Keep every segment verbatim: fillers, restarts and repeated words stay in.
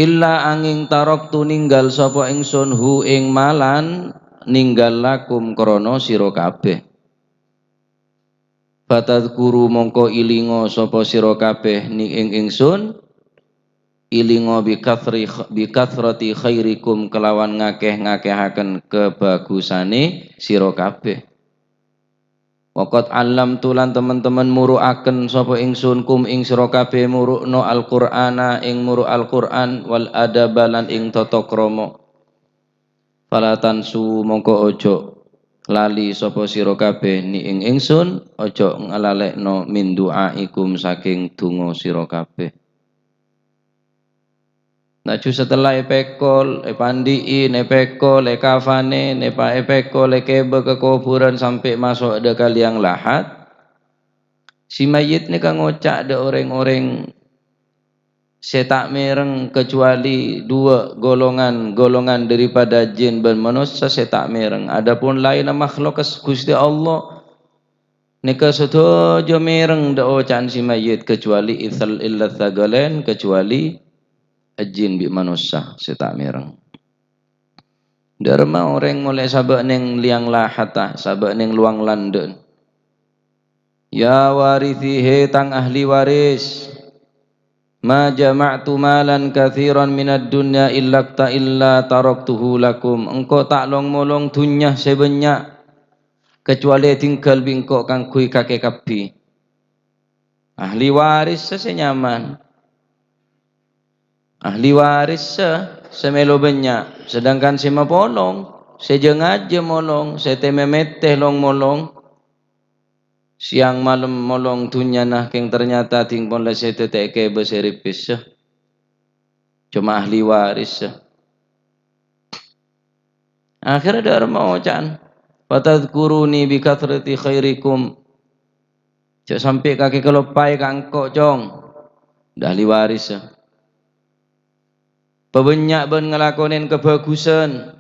Illa anging taraktu ninggal sapa ingsun hu ing malan ninggal lakum krana sira kabeh. Fatadzkuru mongko ilinga sapa sira kabeh ni ing ingsun, ilinga bi katsri-, bi katsrati khairikum kelawan ngakeh-ngakehaken kabagusane sira kabeh. Wa qad 'allamtu lan temen-temen muru'aken sapa ingsun kum ing sira kabeh muru'no Al-Qur'ana ing muru' Al-Qur'an wal adaba lan ing tata krama. Fala tansu mongko ojo lali sapa sira kabeh ni ing ingsun, ojo ngalalekno min du'aikum saking donga sira kabeh. Laju setelah epekol, epandi'in, epekol, ekafanen, epa-, epekol, ekeba ka koburan sampe' maso' dha ka liang lahat, si mayyit neka ngoca' dha oreng-oreng se ta' mereng kecuali dua golongan, golongan daripada jin ban manossa se ta' mereng. Adapun laenna makhluk Gusti Allah, neka sadaja mereng dha oca'an si mayyit kecuali itsal illa tsaqalain, kecuali jin bi' manossa se ta' mereng. Dharma oreng molae saba' neng liang lahata, saba' neng luang landha'an. Ya warithi, he tang ahli waris. Ma jama'tu malan katsiran minad dunya illa ta-, illa taraktuhu lakum. Engko' ta' long-molong dunnya se bannya', kecuali edinggal bi' engko' kaangguy kake kabbi. Ahli waris se nyaman. Ahli waris se, se melo bannya', sedangkan se mapolong, se ja-ngaja molong, se te-, memete long-molong, siang malem molong dunnyana keng ternyata ding pon la se dadek keba se ripis, se. Coma ahli waris, se. Akhirnya dha' rema oca'an, "Fatadzkuruni bi katsrati khairikum." Ja' sampe' kake kaloppae ka engko', Cong. Dha' ahli waris, se. Pabannya' ban ngalakonen kabhagusan.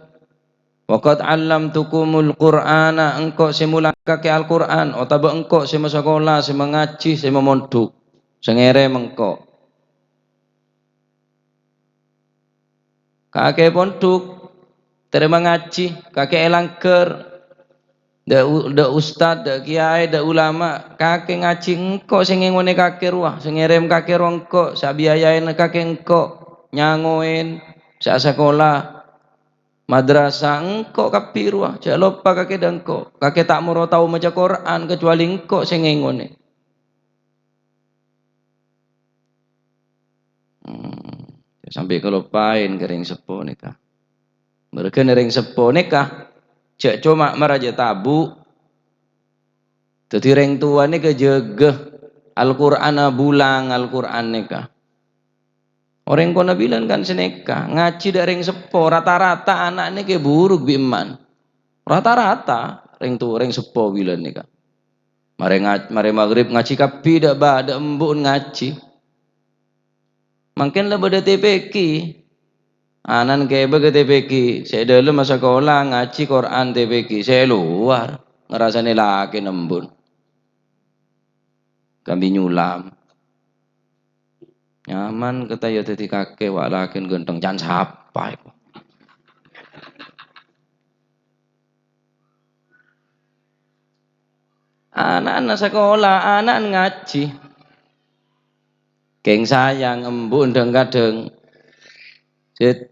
"Wa qad 'allamtukumul Qur'ana," engko' se molangkake Al-Qur'an, otaba engko' se masakola, se mangaji, se mamondhuk, se ngerem engko'. Kake pondhuk, terema ngaji, kake elanggar, dha' u-, dha' ustad, dha' kiyae, dha' ulama, kake ngaji engko' se ngengone kake rowa, se ngerem kake rowa engko', se abiayaena kake engko', nyangoen, se asakola, madrasah engko' kabbi rowa, ja' loppa kake dha' engko', kake ta' moro tao maca Qur'an kecuali engko' se ngengone. Hmm, sampe' kaloppaen ka reng seppo neka. Mergana reng seppo neka, ja' coma maraja tabu'. Daddi reng towa neka jaga Al-Qur'an, abulang Al-Qur'an neka. Oreng kona bilan kan saneka, ngaji dha' reng seppo, rata-rata ana' neka buruk bi' emman. Rata-rata reng towa, reng seppo bilan neka. Mare nga-, mare maghrib ngaji kabbi dha' ba-, dha' embu'en ngaji. Mangken la badha T P Q. Anan keba ka T P Q, se dhalem asakola ngaji Qur'an T P Q, se lowar ngrasane lake nembun. Kambi nyulam. Nyaman kata ya dadi kake, wa' laken ganteng, can sapa iku? Ana'na sakola, ana'na ngaji. Keng sayang, embu'en dheng-kadheng. Cit.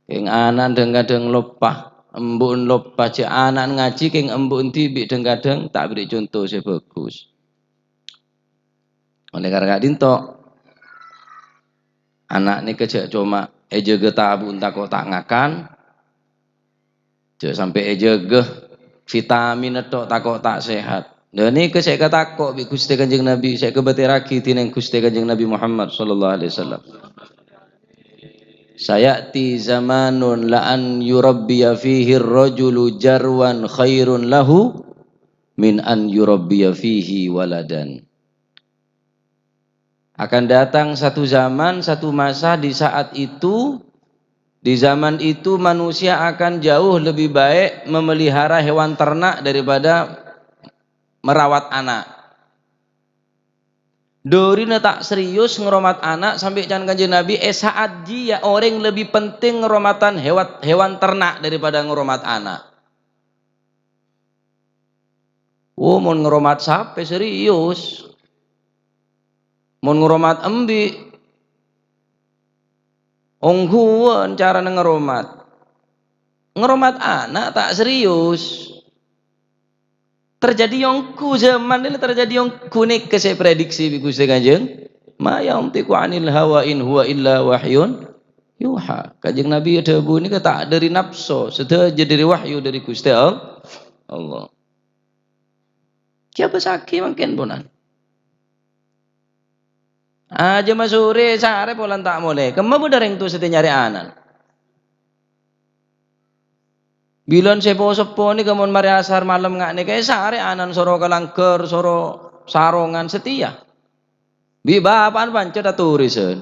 Keng ana'na dheng-kadheng loppa. Embu'en loppa, ja' ana'na ngaji, keng embu'en dibi' dheng-kadheng ta' beri conto se bagus. Oleh karena dinto, ana' neka ja' coma ejaga tabu' tako' ta' ngakan, ja' sampe' ejaga vitamin tok tako' ta' sehat. Lha neka se ekatako' bi' Guste Kanjeng Nabi, se ekabaterragi dineng Guste Kanjeng Nabi Muhammad sallallahu alaihi wasallam. "Sayati zamanun la an yurabbiya fihi rajulu jarwan khairun lahu min an yurabbiya fihi waladan." Akan datang satu zaman, satu masa di saat itu, di zaman itu manusia akan jauh lebih baik memelihara hewan ternak daripada merawat anak. Dhârina ta' serius ngoromat ana' sampè' can Kanjeng Nabi, è sa'at jiyâ orèng lebbi penting ngoromatan hewat-, hewan ternak daripada ngoromat ana'. Oh, mon ngoromat sapè serius. Mon ngoromat embi', ongghuwân carana ngoromat. Ngoromat ana' ta' serius. Terjadi ongghu, zaman nèka terjadi ongghu nèka sè prediksi bi' Ghustè Kanjeng. "Ma yantiqu 'anil hawa in huwa illa wahyun yuha." Kanjeng Nabi adhâbu nèka ta' dhâri napso, sadhâjâ dhâri wahyu dhâri Ghustè All-, Allah. Kèya bâsaghi mangkèn, ponan. Ajâm asorè, sarè polan ta' molè. Kemma bâdâ rèng towa sè nyarè ana'na. Bilân sè po-seppo nèka mon marè asar malem nga' nèka èsarè ana'na soro ka langghâr, soro sarongan satèya. Bi' bapa'na pancet atorè, sèn.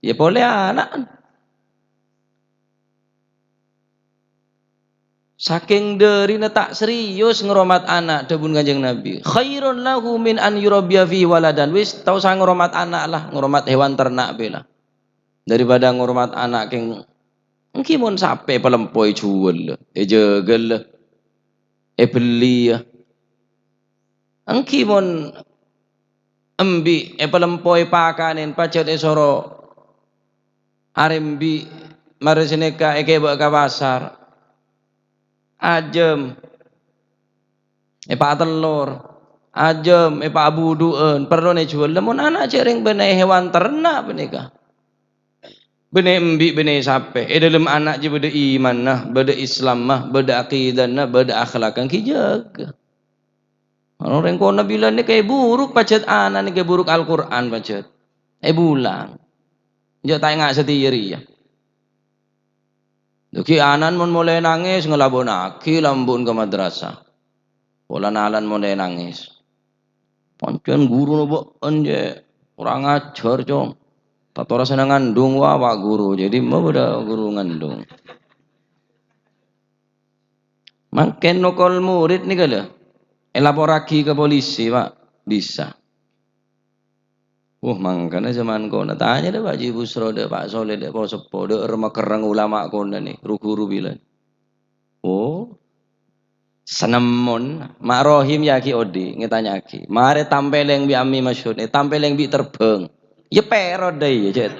Iyâ polè ana'na. Sakèng dhârina ta' serius ngoromat ana', dhâbuna Kanjeng Nabi, "Khairun lahu min an yurabbiya fihi waladan." Wis, ta' osa ngoromat ana' la, ngoromat hewan ternak bhâi la. Daripada ngoromat ana' kèng, ènggi mon sapè èpalempo èjhuwâl, èjâgâl, èbelli, yâ. Ènggi mon embi' èpalempo èpakanè, pajhât èsoro arembi' marè sanèka èkèbâ ka pasar. Ajâm èpatellor, ajâm èpabudhu'ân, parlona èjhuwâl. Lamon ana' jhâ' rèng bânnè hewan ternak panèka. Bânnè embi', bânnè sapè. È dhâlem ana' jiyâ bâdâ imanna, bâdâ Islamma, bâdâ akidana, bâdâ akhlakka, ènggi jâgâ. Ana rèng kona bilân nèka èburuk pajhât ana' nèka èburuk Al-Qur'an pajhât. Èbulang. Jhâ' ta' enga' satèya rèya. Dhâggi' ana'na mon molè nangès ngalabonaghi lambun ka madrasah. Pola nalan molè nangès. "Pancèn guruna bâ'na, jhâ' kurang ajar, Cong. Tatora sè ngandung wa, Pak Guru." Jadi, ma bâdâ guru ngandung. Mangkèn nokol murid nèka lho, èlaporraghi ka polisi, Pak. Bisa. Wah, mangkana zaman kona. Tanya dâ' Pak Haji Busro, dâ' Pak Soleh, dâ' po-seppo, dâ' rèng-makerrèng ulama kona nè, ru-ghuru bilân. Oh. Sanemmon, Ma' Rohim yâ ghi' odi', ngètanya'aghi. Marè tampèlèng bi' Ammi Masyhur, eh, tampèlèng bi' Terbâng. Yâ pèro dâ' iyâ, Cèt.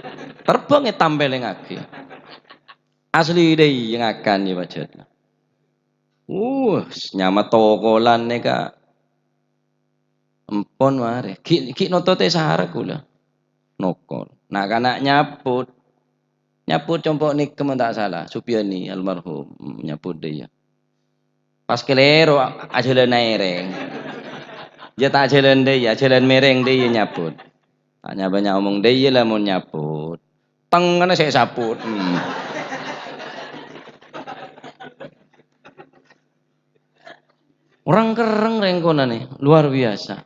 Terbâng ètampèlèngaghi. Asli dâ' iyâ ngakan yâ pajhât. Uh, nyama tokolan nèka. Empon marè. Ghi', ghi' nototè sara kaulâ. Nokol. Na'-kana' nyaput. Nyaput compo' nèka mon ta' sala. Supiani almarhum. Hmm, nyaput dâ' iyâ. Pas kalèro, a-, ajhâlân èrèng. Jhâ' ta' ajhâlân dâ' iyâ, ajhâlân mèrèng dâ' iyâ nyaput. Ta' nya-bânnya' omong dâ' iyâ lamon nyaput. Tengngana sè èsaput. Hmm. Rèng-kerrèng rèng kona nè, luar biasa.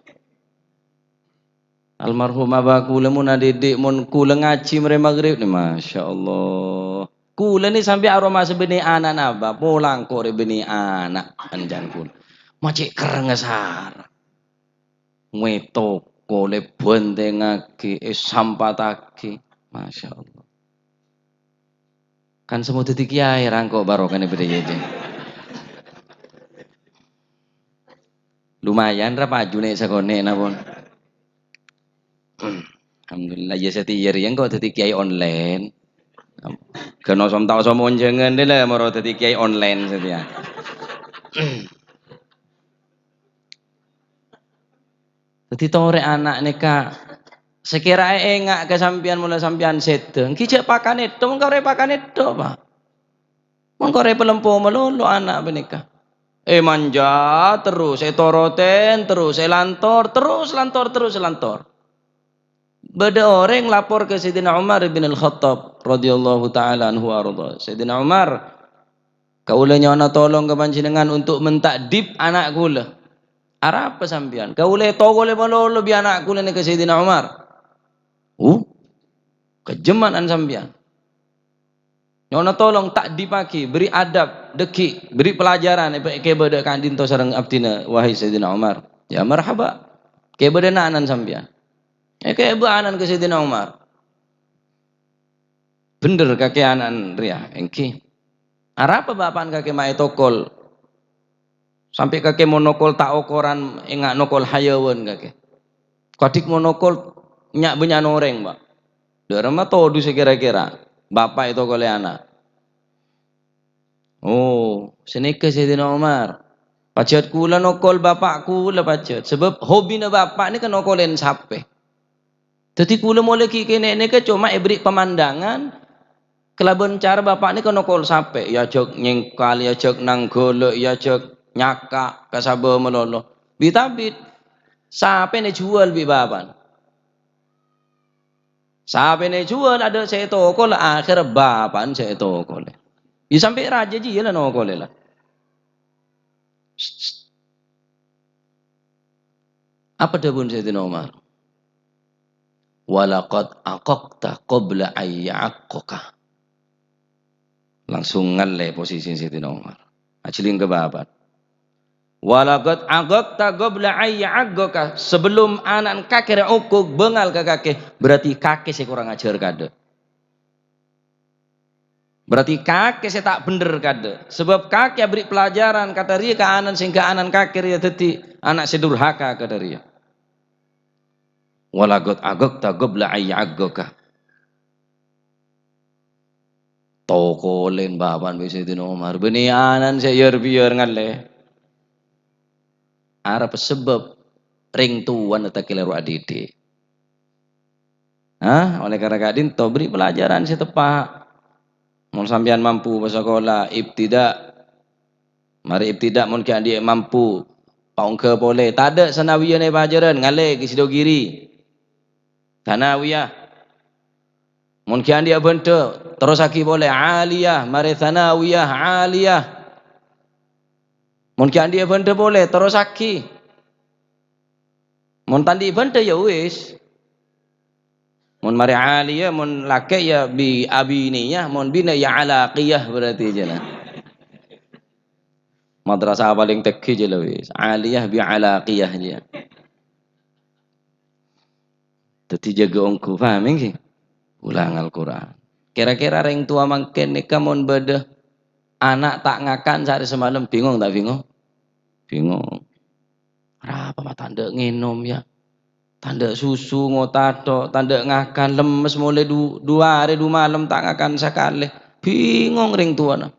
Almarhum abah kaulâ mon adhidhik, mon kaulâ ngajhi marè maghrib nè, Masya Allah. Kaulâ nè sampè' aromasa bânnè ana'na abah, pola engko' rè bânnè ana', anjhân kaulâ. Ma' cè' kerrengnga sara. Mètoko lè bhântèngaghi, èsampataghi. Masya Allah. Kan semmo dhâddhi kiyaè rangko' barokana bâdâ iyâ, jâ. Lumayan ra paju nè' sakonè' napa. Alhamdulillah, iyâ satèya rèya engko' dhâddhi kiyaè online. Ghân osom ta' osom onjhângan dâ' la moro dhâddhi kiyaè online satèya. Dhâddhi torè ana' nèka, sakèra èenga' ka sampèyan, mola sampèyan sèdhâ, ènggi jhâ' pakan èdhâ, mon karè pakan èdhâ, Pak. Mon karè palempo malolo ana' panèka. Èmanja terros, ètorotè terros, èlantor terros, lantor terros, lantor. Bâdâ orèng lapor ka Sayyidina Umar bin Al-Khattab radhiyallahu ta'ala anhu wa ardha. "Sayyidina Umar, kaulâ nyo'ona tolong ka panjhennengngan untuk menta'dib ana' kaulâ." "Arapa sampèyan?" "Kaulâ ètokol malolo bi' ana' kaulâ nèka Sayyidina Umar." "Oh, kejjhemman an sampèyan." Nyo'ona tolong ta'dibaghi, beri adab, dhâggi', beri pelajaran, èpa-, èkabâdâ ka'dinto sareng abdhina, wahai Sayyidina Umar. Ya marhaba. Kè bâdâ ana'na sampèyan. Eh, kè bâ ana'na ka Sayyidina Umar. Bhendher kakè ana'na rèya, èngghi. Arapa bapa'na kakè ma' ètokol? Sampè' kakè mon nokol ta' okoran, enga' nokol hayawan kakè. Kadhi' mon nokol nya'-bânnya'an orèng, Pak. Dâ'ramma todus sè kèra-kèra bapa' ètokolè ana'. Oh, sanèka Sayyidina Umar. Pajhât kaulâ nokol bapa' kaulâ pajhât. Sabâb hobina bapa' nèka nokolè sapè. Dhâddhi kaulâ molaè ghi' kènè' nèka coma èberri' pemandangan kalabân cara bapa' nèka nokol sapè, èajhâk nyèngkal, èajhâk nangghâlâ', èajhâk nyaka' ka sabâ malolo. Bit-abit sapèna èjhuwâl bi' bapa'na. Sapèna èjhuwâl, adâ' sè ètokol, akhèrra bapa'na sè ètokolè. Iyâ sampè' rajâ jiyâ la nokolè la. Apa dhâbuna Sayyidina Umar? "Walaqad aqaqta qabla an ya'aqqaka." Langsung ngallè posisi Sayyidina Umar. Ajhâling ka bapa'na. "Walaqad aqaqta qabla an ya'aqqaka." Sebelum ana'na kakè rè okok, bângal ka kakè, berarti kakè sè korang ajhâr kaadâ'. Berarti kakè sè ta' bhendher kaadâ'. Sabâb kakè aberri' pelajaran kaadâ' rèya ka ana'na sehingga ana'na kakè rèya dhâddhi ana' sè durhaka kaadâ' rèya. "Walaqad aqaqta qabla an ya'aqqaka." Tokolèn bapa'na bi' Sayyidina Umar. Bânnè ana'na sè yar-biyar ngallè. Arapa sabâb rèng towana ta' kalèro adidik. Hah? Oleh karena ka'dinto, beri pelajaran sè teppa'. Mon sampèyan mampu pasakola, ibtida'. Marè ibtida', mon ghi' andi'â mampu, paongghâ polè. Tadâ' sanawiyah è pajhârân, ngallè ghi' Sidogiri. Sanawiyah. Mon ghi' andi'â bhândhâ, terrossaghi polè. Aliyah, marè sanawiyah, aliyah. Mon ghi' andi'â bhândhâ polè, terrossaghi. Mon ta' andi' bhândhâ, ya wis. Mon marè aliyah, mon lakè' ya bi abiniyah, mon binè' ya alaqiyah berarti jâ la. Madrasah palèng tèngghi jâ la wis. Aliyah bi alaqiyah jâ. Dhâddhi jâgâ ongghu, paham èngghi? Ulang Al-Qur'an. Kèra-kèra rèng towa mangkèn nèka mon bâdâ ana' ta' ngakan saarè samalem, bingong ta' bingong? Bingong. Arapa ma' tadâ' ngènom, ya? Tadâ' susu, ngota tok, tadâ' ngakan, lemmes molè du-, du arè, du malem ta' ngakan sakalè. Bingong rèng towana.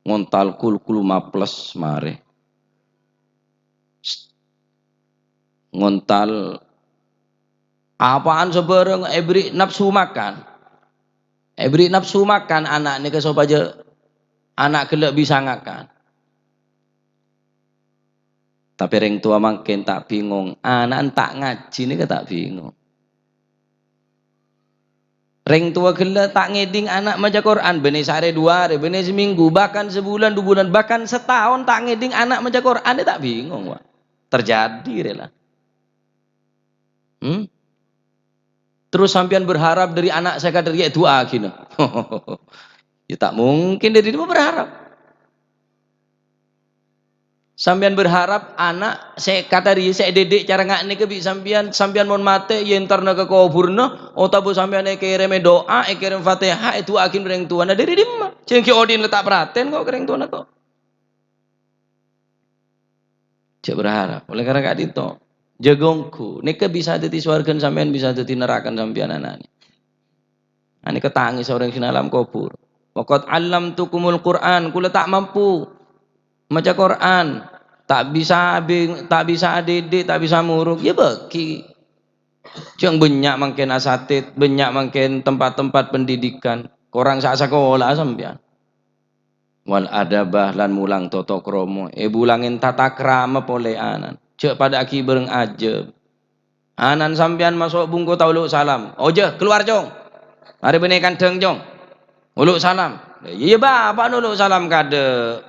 Ngontal kul-kul maples marè. Ngontal apaan sabârâng èberri' napsu makan. Èberri' napsu makan ana' nèka sopajâ ana' ghellâ' bisa ngakan. Tapè rèng towa mangkèn ta' bingong, ana'na ta' ngajhi nèka ta' bingong. Rèng towa ghellâ' ta' ngèdhing ana' maca Qur'an, bânnè saarè du arè, bânnè samènggu, bahkan sabulân, du bulân, bahkan sataon ta' ngèdhing ana' maca Qur'an, ta' bingong, Pak. Terjadi, rè la. Hmm? Terus sampèyan berharap dâri ana' sè kadâ' rèya èdu'aaghina. Ya ta' mungkin dâri dimma berharap. Sampèyan berharap ana' sè kadâ' rèya sè èdhidhik cara nga' nèka bi' sampèyan, sampèyan mon matè, ya èntarra ka kobhurrâ, otabâ sampèyan èkèrèmè du'a, èkèrèm Fatihah, èdu'aaghina rèng towana, dâri dimma? Jhâ' ghi' odi'na la ta' parhatèn ko' ka rèng towana ko'. Jhâ' berharap. Oleh karena ka'dinto, jâgâ ongghu. Nèka bisa dhâddhi sowarghâna sampèyan, bisa dhâddhi narakana sampèyan ana'na. Anèka tangès orèng sè alam kobhur. "Wa qad 'allamtukumul Qur'an," kaulâ ta' mampu maca Qur'an, ta' bisa abi-, ta' bisa adhidhik, ta' bisa morok, ya bâghi. Jhâ' bânnya' mangkèn asatid, bânnya' mangkèn tempat-tempat pendidikan, korang sa-, sakola sampèyan. "Wal adaba," lan mulang tata krama. Èbulangè tata krama polè ana'na. Jhâ' padâ aghi bhâreng ajâm. Ana'na sampèyan maso' bungko ta' olo' salam. "Ojâ, kalowar, Cong. Marè bânnè kandhâng, Cong. Olo' salam." Iyâ, bapa'na olo' salam kadâ'.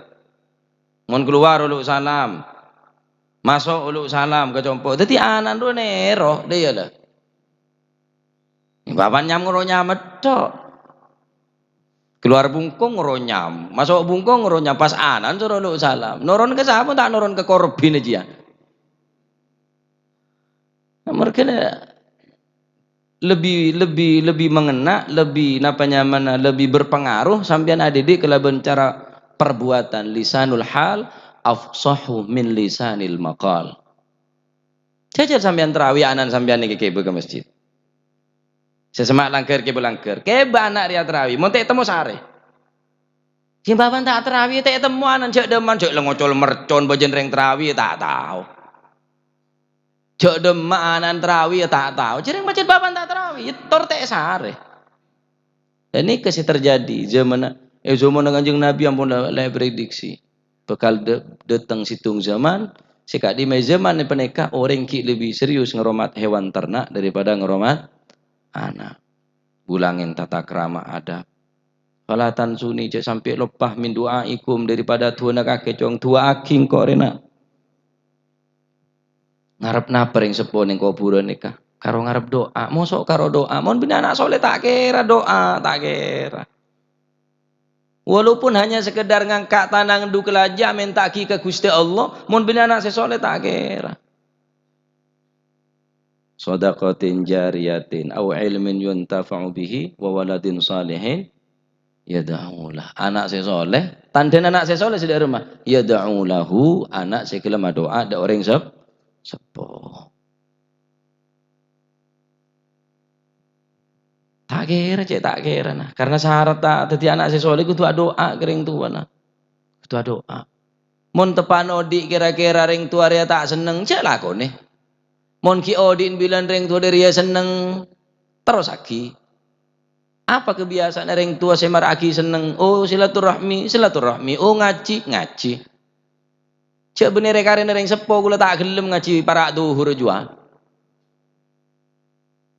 Mon kalowar olo' salam. Maso' olo' salam ka compo'. Dhâddhi ana'na rowa nèro, dâ' iyâ la. Bapa'na nyam ngoro nyam metto. Kalowar bungko ngoro nyam, maso' bungko ngoro nyam, pas ana'na soro olo' salam. Noron ka sapa ta' noron ka korbhina jiyâ. Nah, mergana lebbi, lebbi, lebbi mangena, lebbi napa nyamana, lebbi berpengaruh sampèyan adidik kalabân cara perbuatan. Lisanul hal afsahu min lisanil maqal. Jhâjhâl sampèyan tarawi ana'na sampèyan nèka kèbâ ka masjid. Sè semma' langghâr kèbâ langghâr. Kèbâ ana' rèya tarawi, mon ta' ètemmo sarè. Sè bâbâna ta' tarawi, ta' ètemmo ana'na jhâ' dhâmman, jhâ' lè ngocol mercon bâjâna rèng tarawi, ta' tao. Jhâ' dhâmma ana'na tarawi, ta' tao. Jhâ' rèng masjid bâbâna ta' tarawi, tor ta' sarè. Dan nèka sè terjadi, zamanna, eh, zamanna Kanjeng Nabi ampon la, la prediksi. Bhâkal dâ-, dâteng sèttong zaman, sè ka'dimma zaman panèka orèng ghi' lebbi serius ngoromat hewan ternak daripada ngoromat ana'. Bulangèn tata krama adab. Fala tansuni, jhâ' sampè' loppa min du'aikum, daripada du'âna kakè, cong, du'aaghi engko' rèna. Ngarep napa rèng seppo neng kobhurân nèka? Karo ngarep du'a, mosok karo du'a. Mon binè ana' soleh ta' kèra du'a, ta' kèra. Walaupun hanya sekedar ngangka' tanang du kalaja' menta'aghi ka Ghustè Allah, mon binè ana' sè soleh ta' kèra. Shadaqatin jariyatin au ilmin yuntafa'u bihi wa waladin shalihin yad'u lah. Ana' sè soleh, tandhâna ana' sè soleh sè dâ' remma? Yad'u lahu, ana' sè ghellem adu'a dâ' orèng sep-, seppo. Ta' kèra, cè', ta' kèra, nah. Karena syarat ta-, dhâddhi ana' sè soleh kodhu adu'a ka rèng towana. Kodhu adu'a. Mon teppa'na odi' kèra-kèra rèng towa rèya ta' senneng, jhâ' lakonè. Mon ghi' odi'na bilân rèng towa rèya senneng, terrosaghi. Apa kebiasaanna rèng towa sè mara'aghi senneng? Oh, silaturahmi, silaturahmi. Oh, ngajhi, ngajhi. Jhâ' bânnè rè-karèna rèng seppo, kaulâ ta' ghellem ngajhi para' dhuhur jhuwâ.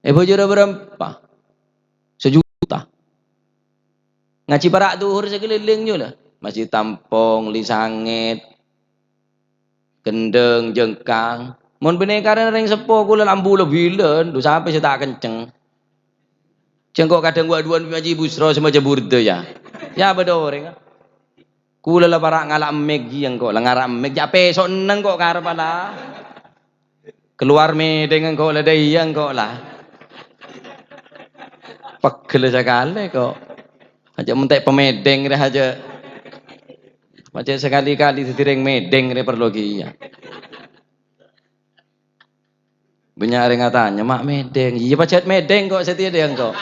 È Bhâjâra bârâmpa? Sajuta. Ngajhi para' dhuhur sakalèlèng jhuwâ la. Masjid Tampong, Lisangèt, Kendhâng, Jengkang. Mon bânnè karèna rèng seppo, kaulâ la ambu la bilân, dhu sapè sè ta' kenceng. Jhâ' engko' kadhâng wa-, duwân majhi busro sè maca burda, ya. Ya, bâdâ orèng. Kaulâ la para' ngala' mik jiyâ engko' la, ngara' mik, jhâ' pèso' enneng engko' karep la. Kalowar mèdhèng engko' la, dâ' iyâ engko' la. Pegghel sakalè ko'. Ajâ' mentè' pamèdhèng rè ajâ'. Ajâ' sakali-kali dhâddhi rèng mèdhèng rè parlo kèya. Bânnya' rèng atanya, "Ma' mèdhèng?" Iyâ, pajhât mèdhèng ko' satèya dâ' engko'.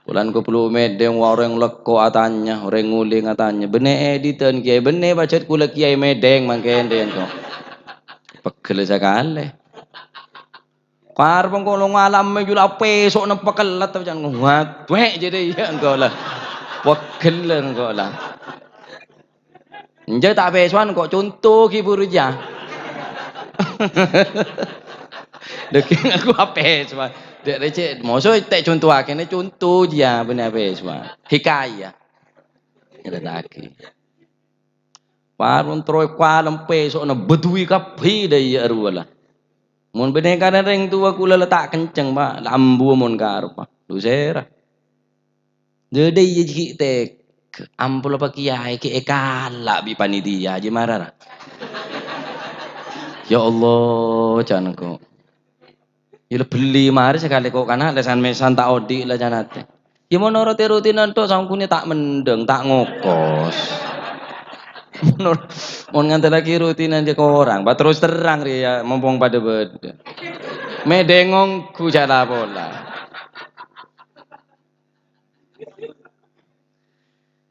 Bulân ko' perlu mèdhèng, wa orèng lèkko' atanya, orèng ngolè atanya. Bânnè èditân kèyaè, bânnè pajhât kaulâ kèyaè mèdhèng mangkèn dâ' engko'. Pegghel sakalè. Karep engko' lo ngala' mik jhuwâ la pèso' nempa kellet, can, "Waduh, jârèya iyâ engko' la." Pegghel engko' la. Enjâ' ta' pèsowan ko' conto ghi' buru jiyâ. Dâging aku apèsowan. Dâ' rècè' moso ta' contoaghi, conto jiyâ bânnè apèsowan. Hikayah. Nyarèta'aghi. Parun terro èkalem pèso'na bâdhuwi kabbhi dâ' iyâ arowa la. Mon bânnè karèna rèng towa kaulâ la ta' kenceng, Pa', la ambu mon karep, Pa'. Dhu sèra. Dâ' iyâ ghi' tèghâ, ampoloppa kèyaè ghi' èkala' bi' panitia, jiyâ mara ra. Ya Allah, can ko'. Iyâ la bellî marè sakalè ko' kana' lèsan-mèsan ta' odi' la can atè. Iyâ mon noro'è rutinan tok, sangkuna ta' mendhâng, ta' ngokos. Mon nor-, mon ngandellaghi rutinan jâ korang, Pa', terus terang rè ya, mompong padâ bâdâ. Mèdhèng ongghu jhâ' la pola.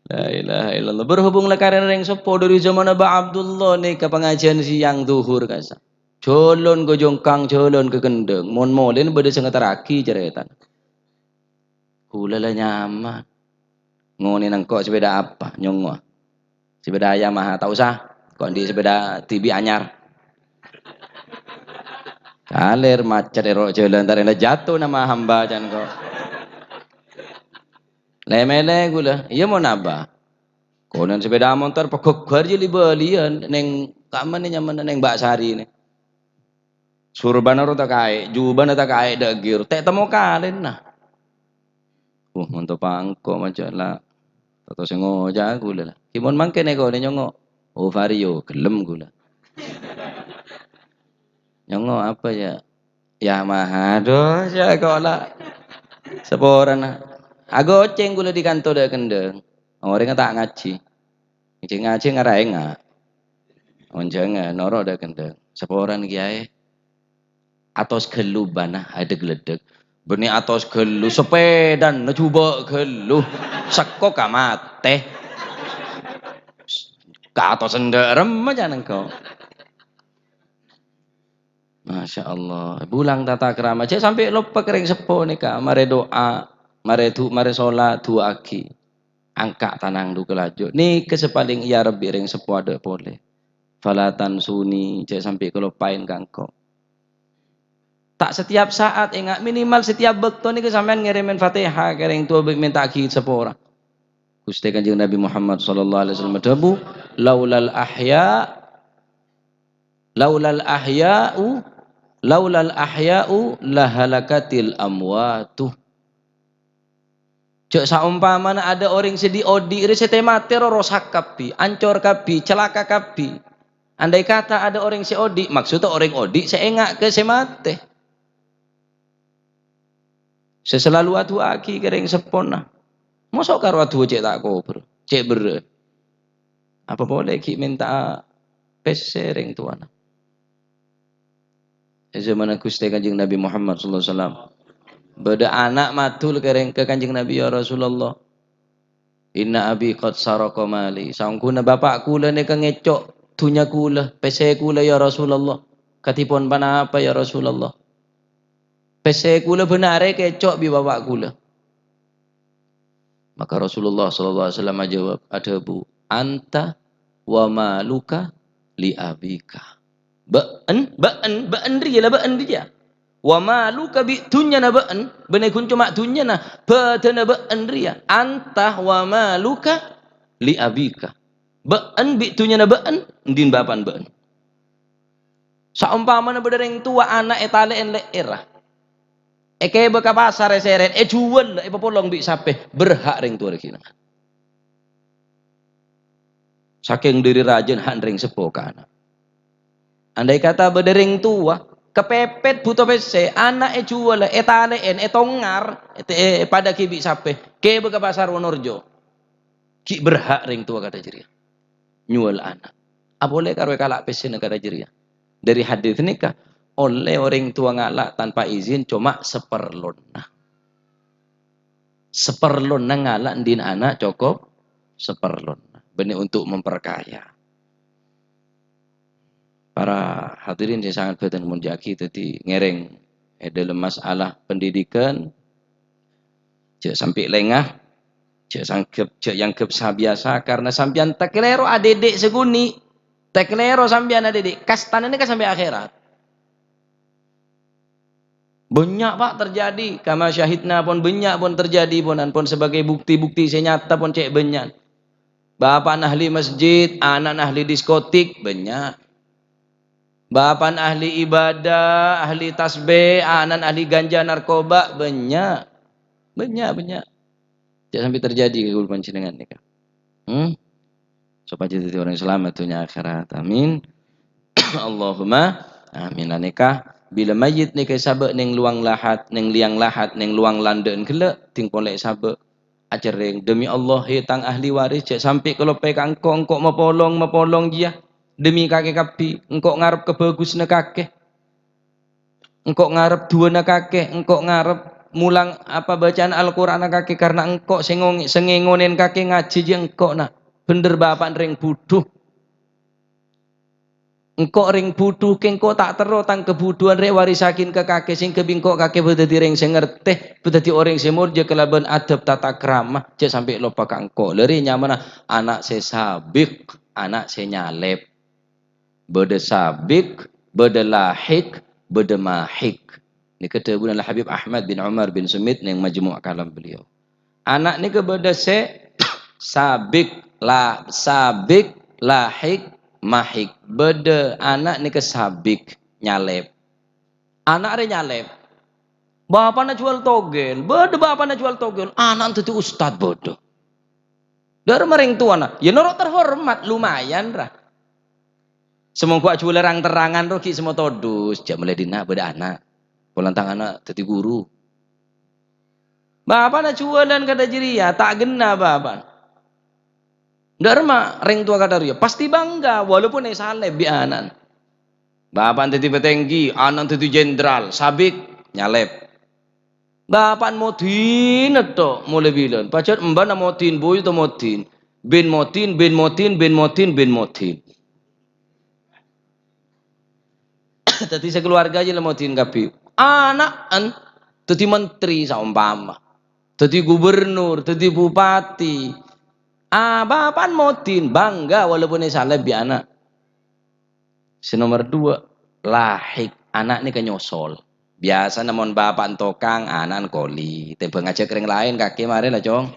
La ilaha illallah. Berhubung la karèna rèng seppo dâri jamanna Ba' Abdullah nèka pangajiân sèyang dhuhur kasa. Jhâlân ka Jengkang, jhâlân ka Kendhâng. Mon molèna bâdâ sè ngaterraghi carètana. Kaulâ la nyaman. Ngonèna engko' sepèda apa? Nyongngowa. Sepèda Yamaha, ta' osa. Ko' andi' sepèda tibi anyar. Kalèr macet è ro' jhâlân, tarèna jatuh nama hamba, can ko'. Lè-mèlè kaulâ, iyâ mon apa? Konèn sepèda montor pagghâgghâr jâ li-bâliyân neng kamma nè nyamana neng Mbak Sari nè. Surbana ro ta' kaè, jubana ta' kaè dâ' ghi' ro, ta' temmo kalèna. Uh, monto pangko maca la. Tato sè ngoca' kaulâ la. Ki mon mangkèn è konè nyongngo'. Oh, Vario, gelem kaulâ. Nyongngo' apa, ya? Yamaha. Aduh, ya, kok la saporana. Agoceng kaulâ è kanto dâ' kendhâng. Orèngnga ta' ngajhi. Ngajhi-ngajhi ngara enga'. Onjhângan, noro' dâ' kendhâng. Saporana, Kèyaè. Atos ghâllu bâ'na, adeg-ledeg. Bânnè atos ghâllu, sapèdana jhubâ' ghâllu. Sekko' ka matè. Ka atos endâ' remma jhâ' nèngko'. Masya Allah. Bulang tata krama. Jhâ' sampè' loppa ka rèng seppo nèka. Marè du'a, marè du-, marè solat, du'aaghi. Angka' tanang duka laju. Nèka sè palèng èarep bi' rèng seppo adâ' polè. Fala tansuni, jhâ' sampè' kaloppaèn ka engko'. Ta' setiap saat, enga', minimal setiap bâkto nèka sampèyan ngèrèmèn Fatihah ka rèng towa bi' mènta'aghi sapora. Ghustè Kanjeng Nabi Muhammad sallallahu alaihi wasallam adhâbu, "Laulal ahya, laulal ahya'u, laulal ahya'u lahalakatil amwatu." Jhâ' saompamana adâ' orèng sè dhi'-odhi' rè sè tè-matè ro-, rosak kabbhi, ancor kabbhi, calaka kabbhi. Andai kata adâ' orèng sè odhi', maksudda orèng odhi' sè enga' ka sè matè. Sè salalu adu'aaghi ka rèng seppona. Mosok karo adu'a cè' ta' kobâr, cè' berrâ'. Apa polè ghi' mènta'a pèssè rèng towana. È zamanna Ghustè Kanjeng Nabi Muhammad sallallahu alaihi wasallam, bâdâ ana' madul ka rèng-, ka Kanjeng Nabi, "Ya Rasulullah, inna abi qad saraqa mali." Saongghuna bapa' kaulâ nèka ngèco' dhunnya kaulâ, pèssè kaulâ, ya Rasulullah. Kadhipon ponapa, ya Rasulullah? Pèssè kaulâ bân arè èkèco' bi' bapa' kaulâ. Maka Rasulullah sallallahu alaihi wasallam ajâwâb, adhâbu, "Anta wa maluka li abika." Bâ'en, bâ'en, bâ'en rèya la bâ'en rèya. "Wa maluka," bi' dhunnyana bâ'en, bânnè ghun coma dhunnyana, bâdâna bâ'en rèya. "Anta wa maluka li abika." Bâ'en bi' dhunnyana bâ'en, din bapa'na bâ'en. Saompamana bâdâ rèng towa ana' ètalè'è lè'èrra. Èkèbâ ka pasar èsèrèt, èjhuwâl, èpapolong bi' sapè, berhak rèng towa rèya ghi' nèngan. Sakèng dâri rajâna hak rèng seppo ka ana'. Andai kata bâdâ rèng towa, kapèpèt bhuto pèssè, ana' èjhuwâl, ètalè'è, ètongar, ète-, èpadâghi bi' sapè, kèbâ ka pasar Wonorejo. Ghi' berhak rèng towa kadhâ' jârèya. Nyuwâl ana'. Apolè karo èkala' pèssèna kadhâ' jârèya. Dâri hadis nèka, ollè orèng towa ngala' tanpa izin coma saparlona. Saparlona ngala' dhin ana' cokop saparlona. Bânnè untuk memperkaya. Para hadirin sè sangat bhâdhân molja'aghi, dhâddhi ngèrèng è dâlem masalah pendidikan, jhâ' sampè' lènga, jhâ' sangghep, jhâ' èangghep sabiyasa, karna sampèyan takalèro adhidhik sakonè', takalèro sampèyan adhidhik, kastana nèka sampè' akhèrat. Bânnya', Pak, terjadi. Kama syahidna pon bânnya', pon terjadi, pon, pon sebagai bukti-bukti sè nyata, pon cè' bânnya'. Bapa'na ahli masjid, ana'na ahli diskotik, bânnya'. Bapa'na ahli ibadah, ahli tasbih, ana'na ahli ganja, narkoba, bânnya'. Bânnya', bânnya'. Jhâ' sampè' terjadi ka kaulâ panjhennengngan nèka. Hmm? Sopajâ dhâddhi orèng salamet dhunnya akhèrat. Amin. Allahumma amin. Anèka, bilâ mayyit nèka èsabâ' neng lowang lahat, neng lèang lahat, neng lowang landhâ'ân ghellâ', dhing polè èsabâ'. Acerrèng, "Demi Allah, he tang ahli waris, jhâ' sampè' kaloppaè ka engko', engko' mapolong, mapolong jiyâ. Demi kakè kabbhi, engko' ngarep kabhâghusânna kakè." Engko' ngarep du'âna kakè, engko' ngarep molang apa bacaan Al-Qur'anna kakè, karna engko' sè ngong-, sè ngèngonèn kakè ngajhi jiyâ engko', na'. Bhender bapa'na rèng budhu. Engko' rèng budhu, kèng engko' ta' terro tang kabudhuwân rè èwarissaghin ka kakè, sèngghâ bi' engko' kakè bâdâddhi rèng sè ngartè, bâdâddhi orèng sè morja kalabân adab tata krama, jhâ' sampè' loppa ka engko'. Lâ rè nyamana ana' sè sabik, ana' sè nyalèp. Bâdâ sabik, bâdâ lahik, bâdâ mahik. Nèka dhâbuna Al-Habib Ahmad bin Umar bin Sumit neng Majmu' Kalam beliau. Ana' nèka bâdâ sè sabik, la-, sabik, lahik, mahik. Bâdâ ana' nèka sabik, nyalèp. Ana' rè nyalèp. Bapa'na juwâl togel, bâdâ bapa'na juwâl togel, ana'na dhâddhi ustad, bâdâ. Dâ'remma rèng towana, ya noro' terhormat, lumayan, ra. Sè mongghu ajhuwâlâ rang-terrangan rowa ghi' sè motodus, jhâ' molaè dinna' bâdâ ana'. Polana tang ana' dhâddhi ghuru. Bapa'na jhuwâlân kadhâ' jârèya, ta' ghenna' bapa'na. Dâ' remma rèng towa kadhâ' rèya pastè bangga, walaupun èsalèp bi' ana'na. Bapa'na dhâddhi patèngghi, ana'na dhâddhi jenderal, sabik, nyalèp. Bapa'na modin tok molaè bilân. Pajhât embhâna modin, bhuyu ta' modin. Bin modin, bin modin, bin modin, bin modin. Dhâddhi sakaluwarga jâ' la modin kabbhi. Ana'na dhâddhi menteri saompama. Dhâddhi gubernur, dhâddhi bupati. Ah, bapa'na modin, bangga walaupun èsalèp bi' ana'. Sè nomer dua, lahik. Ana' nèka nyosol. Biyasana mon bapa'na tokang, ana'na koli. Tèmbhâng ajhâk rèng laèn, kakè marè la, Cong.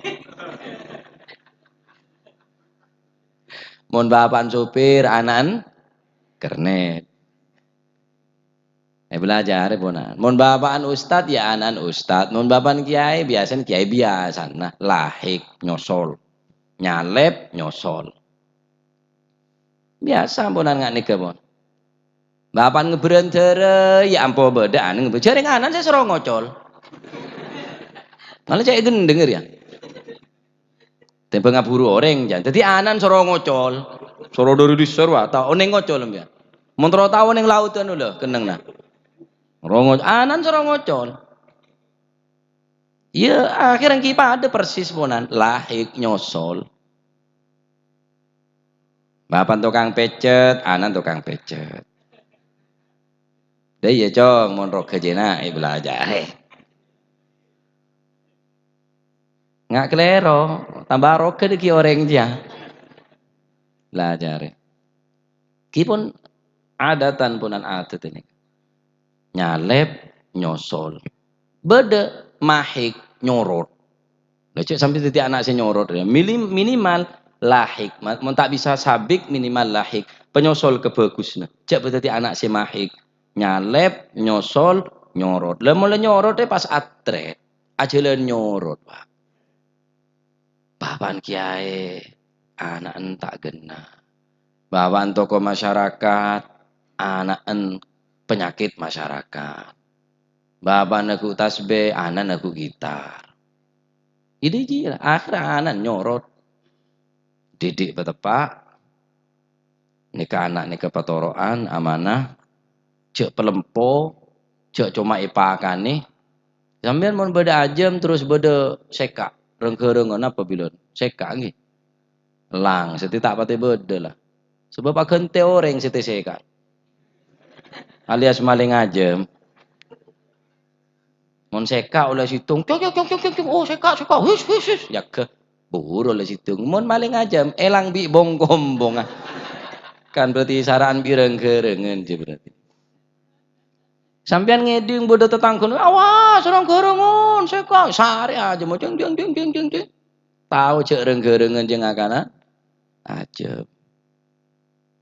Mon bapa'na sopir, ana'na kernet. Èbâlâjârè, ponan. Mon bapa'na ustad, ya ana'na ustad. Mon bapa'na kiai, biyasana kiai biyasana. Lahik, nyosol. Nyalèp, nyosol. Biyasa amponan nga' nèka, pon. Bapa'na ngebbhârân dârâ, ya ampo bâdâ ana' ngebbhâ-, jhârèng ana'na sè soro ngocol. Malah cè' ghendheng, ya. Tèmbhâng abhuru orèng, jân. Dhâddhi ana'na soro ngocol. Soro dâri dissa' rowa, ta' onèng ngocol, sampèyan. Mon terro tao neng laodhân, lho, kennengnga. Soro ngo-, ana'na soro ngocol. Iyâ, akhèrra ènggi padâ persis, ponan. Lahik nyosol. Bapa'na tokang pècèt, ana'na tokang pècèt. Dâ' iyâ, Cong, mon roga jhâna èbâlâjârè. Nga' kalèro, tamba roga dhâggi' orèng jiyâ. Bâlâjârè. Ghi pon adatan ponan adat ini. Nyalèp, nyosol. Bâdâ mahik, nyorot. Lah, cè' sampè' dhâddhi ana' sè nyorot, ya. Mili-, minimal lahik. Ma-, mon ta' bisa sabik, minimal lahik. Panyosol kabhâghusânna. Cè' bâdâ dhâddhi ana' sè mahik. Nyalèp, nyosol, nyorot. Lah, molaè nyorot, eh, pas atrèt. Ajhâlân nyorot, Pak. Bapa'na kiyaè, ana'na ta' ghenna. Bapa'na tokoh masyarakat, ana'na penyakit masyarakat. Bapa'na ghu' tasbih, ana'na ghu' gitar. Ini ji, akhirnya ana'na nyorot. Didik pateppa'. Nèka ana' nèka patoro'an, amanah. Jhâ' palempo, jhâ' coma èpakanè. Sampèyan mon bâdâ ajâm terros bâdâ sèka', reng-ghârengngân apa bilân? Sèka', ènggi. Lang, satèya ta' patè bâdâ, la. Sabâb aghântè orèng sè tèsèka'. Alias malèng ajâm. Mon sèka' ollè sèttong, cong, cong, cong, cong, cong, cong. Oh, sèka', sèka'. Hus, hus, hus. Jâgâ. Buru ollè sèttong. Mon malèng ajâm, èlang bi' bong-kombongnga. Kan berarti sara'an bi' reng-ghârengngân, jâ berarti. Sampèyan ngèdhing bâdâ tatangghâna, "Awas, reng-ghârengngân, sèka'." Sarè ajâm, jeng, jeng, jeng, jeng, jeng, jeng. Tao jhâ' reng-ghârengngân jeng akana. Ajâm.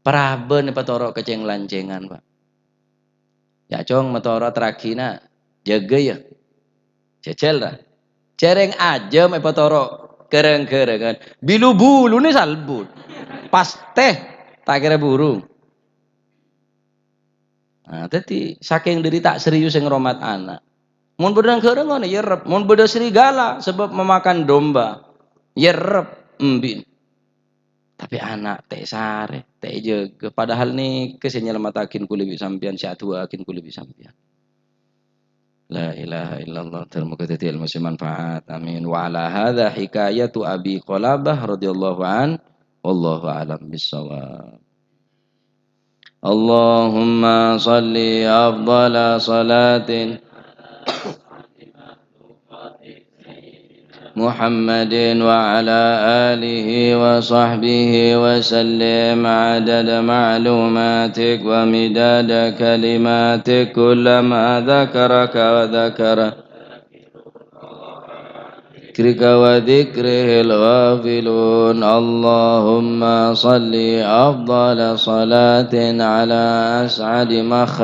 Parabân èpatoro' ka cèng-lancèngan, Pak. Ya', Cong, matoro' taraghi, na'. Jâgâ, ya. Jhâjhâl, ra. Jhârèng ajâm èpatoro' ghâreng-ghârengngân. Bilu-buluna salbut. Pastè ta' kèra buru. Nah, dhâddhi, sakèng dâri ta' serius sè ngèromat ana'. Mon bâdâ ghâreng ngono, ya errep. Mon bâdâ serigala, sabâb memakan domba, ya errep, embi'. Tapè ana' ta' èsarè, ta' èjâgâ. Padahal nèka sè nyalamettaghi kaulâ bi' sampèyan, sè adu'aaghi kaulâ bi' sampèyan. La ilaha illallah. Dhâr moghâ dhâddhi èlmo sè manfaat. Amin. Wa ala hadza hikayatu Abi Qalabah radhiyallahu an. Wallahu a'lam bissawab. Allahumma shalli afdhala shalatin Muhammadin wa ala alihi wa sahbihi wa sallim adada ma'lumatik wa midada kalimatik kullama dzakaraka wa dzakara dzikrika wa dzikrihil ghafilun. Allahumma shalli afdhala shalatin ala as'adi makhluk